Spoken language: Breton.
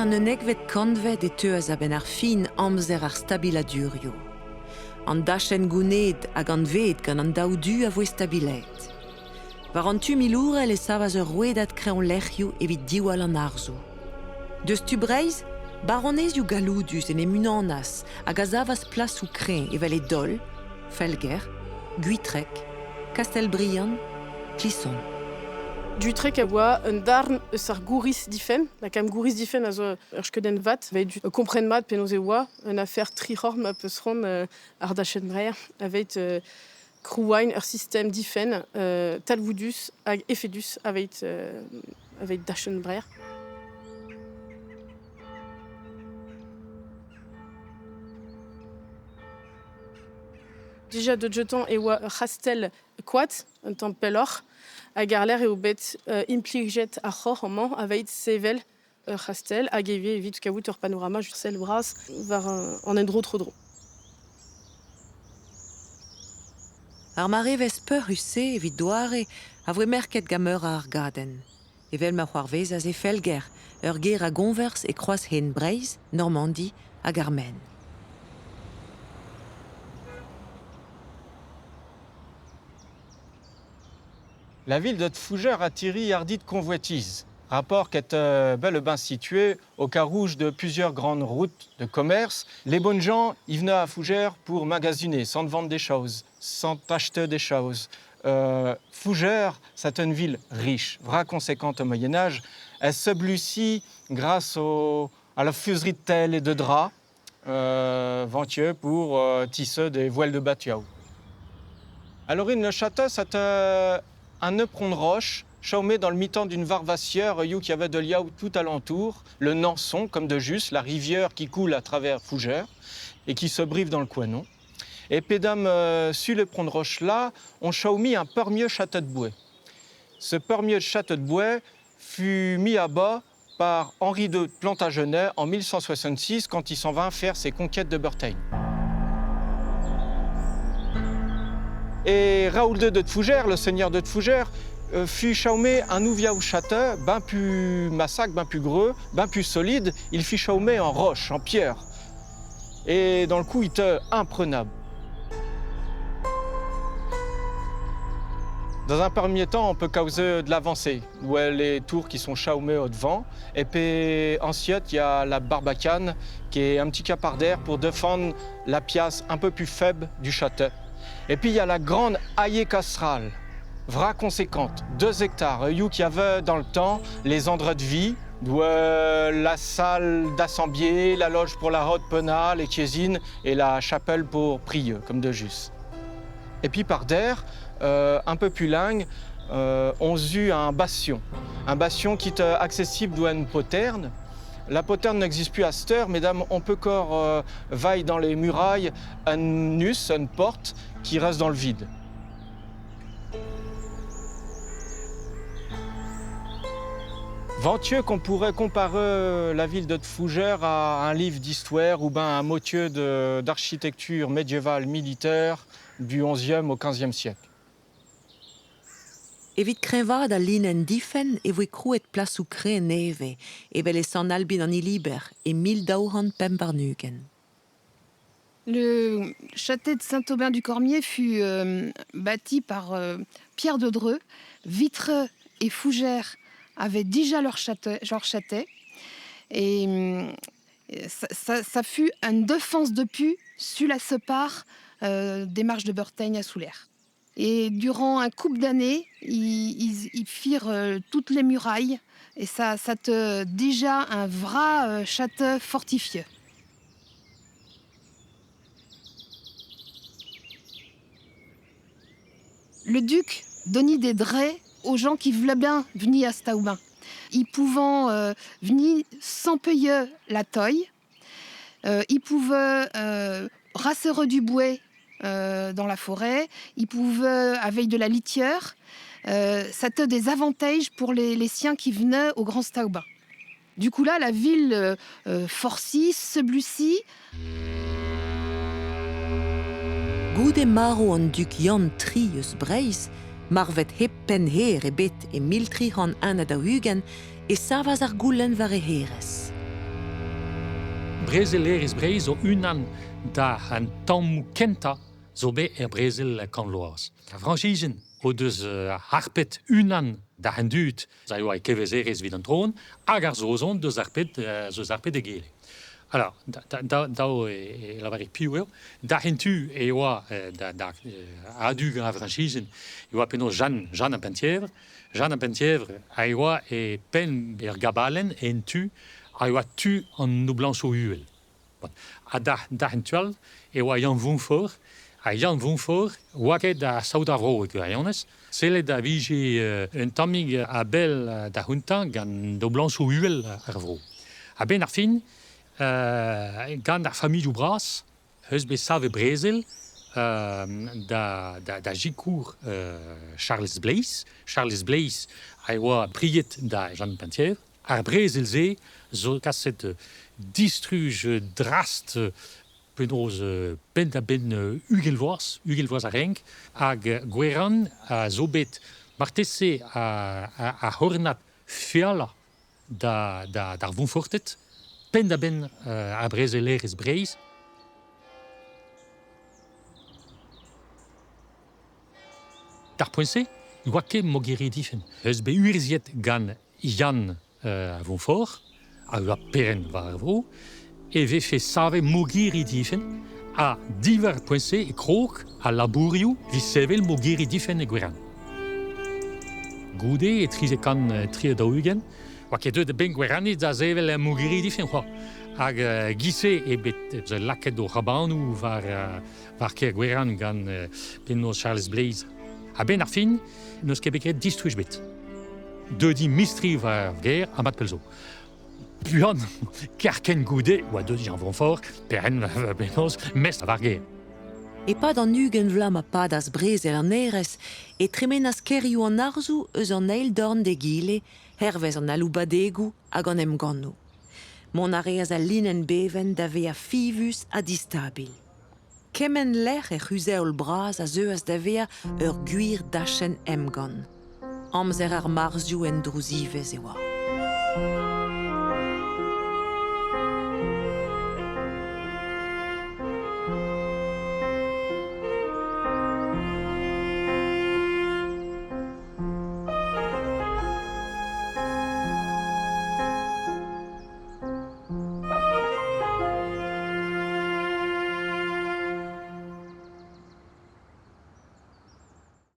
an unnekvet kantved e teuas a-benn ar fin amzer ar stabiladurioù. An dachenn gounezet hag anveet gant an daou du a voe stabilaet. War an tu milourel e savas ur rouedad kreñvlec'hioù evit diwall an harzoù. Deus tu Breizh, baronezioù galloudus en em unanas hag a savas plasoù kreñv evel e Dol, Felger, Gwitreg, Kastell-Briant, Klison. Gwitreg a oa un darn eus ar gouriz difenn. Lakaomp gouriz difenn a zo ur skeudenn vat. Evit kompren mat penaos e oa un afer tric'horn ma peus c'hoant àr dachenn Breizh aveit krouañ ur sistem difenn talvoudus hag efedus aveit aveit dachenn Breizh. Dija deut e oa ur c'hastell koad, un tamm pelloc'h, hag àr-lerc'h eo bet implijet ar c'horr amañ aveit sevel ur c'hastell hag ivez evit kaout ur panorama sell bras war an endro tro-dro. Ar marevezh peurc'hus-se evit doare a voe merket gant meur a argadenn. Evel ma c'hoarvezas e Felger, ur gêr a goñvers e kroaz-hent Breizh, Normandi hag ar Maine. La ville de Fougères attire hardie de convoitise. Rapport qu'est bel et bien situé au carouge de plusieurs grandes routes de commerce. Les bonnes gens, ils venaient à Fougères pour magasiner, sans vendre des choses, sans acheter des choses. Fougères, c'est une ville riche, vraie conséquente au Moyen Âge. Elle se grâce à la fuserie de tel et de drap, ventieux pour tisser des voiles de bateau. À l'origine, le château, c'était un éperon de roche chaumé dans le mi-temps d'une varvassière qui avait de liao tout alentour, le Nançon, comme de juste, la rivière qui coule à travers Fougères et qui se brive dans le Couesnon. Et pédam sur l'éperon de roche là, on chaumit un premier château de bois. Ce premier château de bois fut mis à bas par Henri de Plantagenet en 1166 quand il s'en vint faire ses conquêtes de Bretagne. Et Raoul II de Fougères, le seigneur de Fougères, fut chaumé un nouveau château, ben plus massacre, ben plus greux, ben plus solide. Il fut chaumé en roche, en pierre. Et dans le coup, il était imprenable. Dans un premier temps, on peut causer de l'avancée, où les tours qui sont chaumées au devant. Et puis ensuite, il y a la barbacane, qui est un petit capard d'air pour défendre la pièce un peu plus faible du château. Et puis il y a la grande haillée castrale, vraie conséquente, 2 hectares, où qui avait dans le temps les endroits de vie, où la salle d'assemblée, la loge pour la rote penale, les cuisines et la chapelle pour prier, comme de juste. Et puis par derrière, un peu plus lingue, on eut un bastion. Un bastion qui est accessible d'où une poterne. La poterne n'existe plus à cette heure, mesdames, on peut encore vaille dans les murailles un nus, une porte qui reste dans le vide. Ventieux qu'on pourrait comparer la ville de Fougères à un livre d'histoire ou ben un motieu d'architecture médiévale militaire du XIe au XVe siècle. Evit kreñvaat al linenn difenn e voe krouet plasoù kreñv nevez, evel e Sant-Albin an Hiliber e 1225. Le château de Saint-Aubin-du-Cormier fut bâti par Pierre de Dreux. Vitreux et Fougères avaient déjà leur château. Leur château. Et ça fut une défense de pu sur la sépare des marches de Bretagne à Soulère. Et durant un couple d'années, ils firent toutes les murailles et ça te déjà un vrai château fortifié. Le duc donnait des draps aux gens qui voulaient bien venir à Staubin. Ils pouvaient venir sans payer la taille. Ils pouvaient rasser du bois dans la forêt. Ils pouvaient avec de la litière. Ça te des avantages pour les siens qui venaient au Grand Staubin. Du coup là, la ville forcie, seblussi. Goude marv an dug Yann III eus Breizh, marvet hep pennhêr ebet e 1341, e savas ar goulenn war e hêrezh. Brezelerezh Breizh zo unan da an tammoù kentañ zo bet er brezel Kant Vloaz. Ar Frañsizien o deus harpet unan da an dud a oa e kevezerezh evit an tron hag ar Saozon deus harpet, zeus harpet egile. Alors, dav e lavaret piv eo. Da tu e oa da, da a-du gant ar Frañsizien e oa penaos Jeanne, Jeanne a Penthièvre. Jeanne a Penthièvre a oa e penn er gabalenn en tu a oa tu an noblañsoù uhel. Ha da, da tu all e oa Yann Vontfort. Ha Yann Vontfort oa ket da saout ar vro e gwirionez. Sellet a vije un tammig a-bell da c'hountañ gant noblañsoù uhel ar vro. A-benn ar fin, gant ar familhoù bras, eus bet savet brezel da, da, da sikour Charlez Bleiz. Charlez Bleiz a oa pried da Jeanne Penthièvre. Ar brezel-se zo kaset distruj drast penaos penn-da-benn 20 vloaz, 20 vloaz a renk, hag Gwerann a zo bet marteze a c'hornad fealañ da, da, d'ar Vontforted, penn-da-benn ar brezelerezh Breizh. D'ar poent-se, ne oa ket mogeri difenn. Eus bet urzhiet gant Yann a Vontfort, a oa perenn war ar vro, e vefe savet mogeri difenn ha diwar ar poent-se e krog al labourioù evit sevel mogeri difenn e Gwerann. Goude, e 343, oa ket deuet a-benn Gweranniz da sevel mogeri difenn c'hoazh. Hag giz-se eo bet lakaet o c'hrabanoù war, war kêr Gwerann gant penaos Charlez Bleiz. A-benn ar fin, n'eus ket bet graet distruj bet. Deuet int mistri war ar gêr ha mat pell zo. Buan, kerkent goude, oa deuet Jean Vontfort, perenn penaos, mestr war gêr. E-pad an 20 vloaz ma padas brezel an hêrezh e tremenas kêrioù an arzoù eus an eil dorn d'egile hervez an aloubadegoù hag an emgannoù. Mont a reas al linenn bevenn da vezañ fiñvus ha distabil. Kement lec'h er c'huzh-heol bras a zeuas da vezañ ur gwir dachenn emgann. Amzer ar marzioù en drouziwezh e oa.